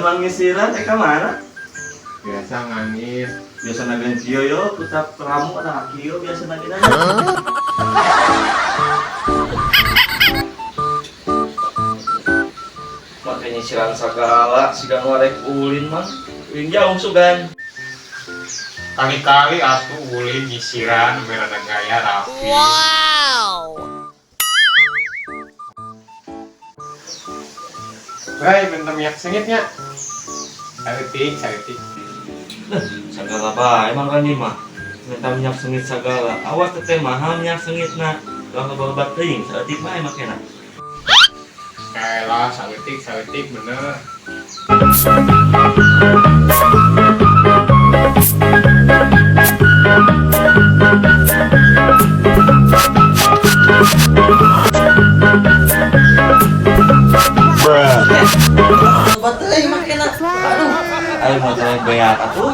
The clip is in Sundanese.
Mang nyisiran ka mana? Biasa ngangin. Biasa nagen kieu yo, putra pramu atau kieu biasa nagen. Make nyisiran sagala, siga nu arek ulin mang. Ulin jauh sugan. Kali-kali atuh ulin nyisiran biar ada gaya rapi. Wow. Bray, minta minyak sengitnya. Saeutik, saeutik. Sagala bae emang kan mah. Minta minyak sengit sagala. Awas teteh mahal minyak sengitna. Ulah loba-loba teuing, saeutik mah makena. Kaelah, saeutik, saeutik bener. Loba teuing makena. Aduh. Ayo mau tanya beak atuh.